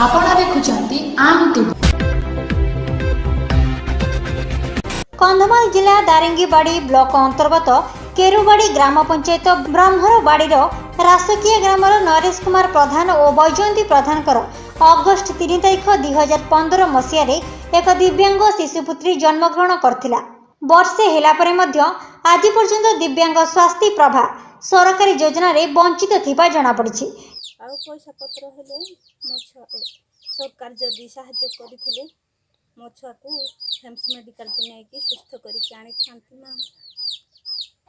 ଆପଣ ଦେଖୁଛନ୍ତି ଆମ୍ ଟିଭି। କନ୍ଧମାଳ ଜିଲ୍ଲା ଦାରିଙ୍ଗିବାଡ଼ି ବ୍ଲକ ଅନ୍ତର୍ଗତ କେରୁବାଡ଼ି ଗ୍ରାମ ପଞ୍ଚାୟତ ବ୍ରହ୍ମରବାଡ଼ିର ରାସକିଆ ଗ୍ରାମର ନରେଶ କୁମାର ପ୍ରଧାନ ଓ ବୈଜୟନ୍ତୀ ପ୍ରଧାନଙ୍କର ଅଗଷ୍ଟ 3 ତାରିଖ 2015 ମସିହାରେ ଏକ ଦିବ୍ୟାଙ୍ଗ ଶିଶୁପୁତ୍ରୀ ଜନ୍ମଗ୍ରହଣ କରିଥିଲା। ବର୍ଷେ ହେଲା ପରେ ମଧ୍ୟ ଆଜି ପର୍ଯ୍ୟନ୍ତ ଦିବ୍ୟାଙ୍ଗ ସ୍ୱାସ୍ଥ୍ୟ ପ୍ରଭା ସରକାରୀ ଯୋଜନାରେ ବଞ୍ଚିତ ଥିବା ଜଣାପଡ଼ିଛି। ଆଉ ପଇସା ପତ୍ର ହେଲେ ମୋ ଛୁଆ, ସରକାର ଯଦି ସାହାଯ୍ୟ କରିଥିଲେ ମୋ ଛୁଆକୁ ହେମ୍ସ ମେଡ଼ିକାଲକୁ ନେଇକି ସୁସ୍ଥ କରିକି ଆଣିଥାନ୍ତି ମା।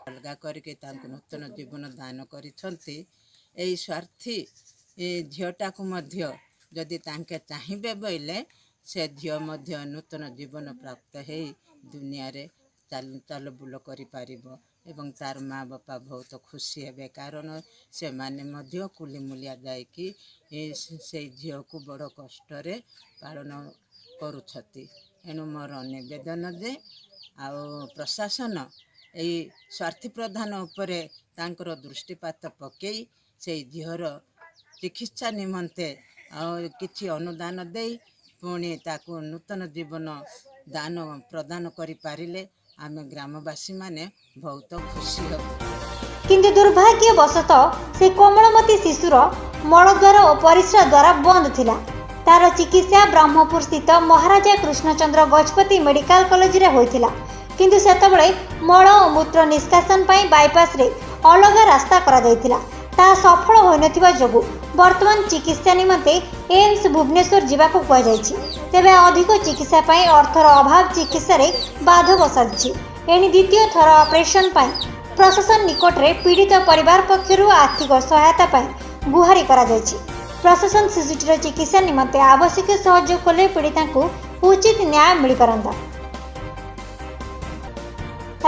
ଅଲଗା କରିକି ତାଙ୍କୁ ନୂତନ ଜୀବନ ଦାନ କରିଛନ୍ତି। ଏଇ ସ୍ୱାର୍ଥୀ ଏ ଝିଅଟାକୁ ମଧ୍ୟ ଯଦି ତାଙ୍କେ ଚାହିଁବେ ବୋଇଲେ ସେ ଝିଅ ମଧ୍ୟ ନୂତନ ଜୀବନ ପ୍ରାପ୍ତ ହେଇ ଦୁନିଆରେ ଚାଲ ବୁଲ କରିପାରିବ ଏବଂ ତାର ମା ବାପା ବହୁତ ଖୁସି ହେବେ, କାରଣ ସେମାନେ ମଧ୍ୟ କୁଲିମୁଲିଆ ଯାଇକି ସେଇ ଝିଅକୁ ବଡ଼ କଷ୍ଟରେ ପାଳନ କରୁଛନ୍ତି। ଏଣୁ ମୋର ନିବେଦନ ଯେ ଆଉ ପ୍ରଶାସନ ଏଇ ସ୍ୱାର୍ଥୀ ପ୍ରଧାନ ଉପରେ ତାଙ୍କର ଦୃଷ୍ଟିପାତ ପକେଇ ସେଇ ଝିଅର ଚିକିତ୍ସା ନିମନ୍ତେ ଆଉ କିଛି ଅନୁଦାନ ଦେଇ ପୁଣି ତାକୁ ନୂତନ ଜୀବନ ଦାନ ପ୍ରଦାନ କରିପାରିଲେ ଆମେ ଗ୍ରାମବାସୀମାନେ ବହୁତ ଖୁସି ହେବୁ। କିନ୍ତୁ ଦୁର୍ଭାଗ୍ୟବଶତଃ ସେ କୋମଳମତୀ ଶିଶୁର ମଳଦ୍ୱାର ଓ ପରିସ୍ରା ଦ୍ୱାର ବନ୍ଦ ଥିଲା। ତାର ଚିକିତ୍ସା ବ୍ରହ୍ମପୁର ସ୍ଥିତ ମହାରାଜା କୃଷ୍ଣଚନ୍ଦ୍ର ଗଜପତି ମେଡିକାଲ କଲେଜରେ ହୋଇଥିଲା, କିନ୍ତୁ ସେତେବେଳେ ମଳ ଓ ମୂତ୍ର ନିଷ୍କାସନ ପାଇଁ ବାଇପାସରେ ଅଲଗା ରାସ୍ତା କରାଯାଇଥିଲା। ତାହା ସଫଳ ହୋଇନଥିବା ଯୋଗୁଁ ବର୍ତ୍ତମାନ ଚିକିତ୍ସା ନିମନ୍ତେ ଏମ୍ସ ଭୁବନେଶ୍ୱର ଯିବାକୁ କୁହାଯାଇଛି। ତେବେ ଅଧିକ ଚିକିତ୍ସା ପାଇଁ ଅର୍ଥର ଅଭାବ ଚିକିତ୍ସାରେ ବାଧକ ସାଜୁଛି। ଏଣି ଦ୍ୱିତୀୟ ଥର ଅପରେସନ ପାଇଁ ପ୍ରଶାସନ ନିକଟରେ ପୀଡ଼ିତ ପରିବାର ପକ୍ଷରୁ ଆର୍ଥିକ ସହାୟତା ପାଇଁ ଗୁହାରି କରାଯାଇଛି। ପ୍ରଶାସନ ଶିଶୁଟିର ଚିକିତ୍ସା ନିମନ୍ତେ ଆବଶ୍ୟକ ସହଯୋଗ କଲେ ପୀଡ଼ିତାଙ୍କୁ ଉଚିତ ନ୍ୟାୟ ମିଳିପାରନ୍ତା।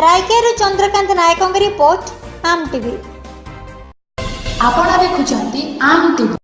ରାଇକେରୁ ଚନ୍ଦ୍ରକାନ୍ତ ନାୟକଙ୍କ ରିପୋର୍ଟ, ଆମ୍ ଟିଭି। ଆପଣ ଦେଖୁଛନ୍ତି ଆମ୍ ଟିଭି।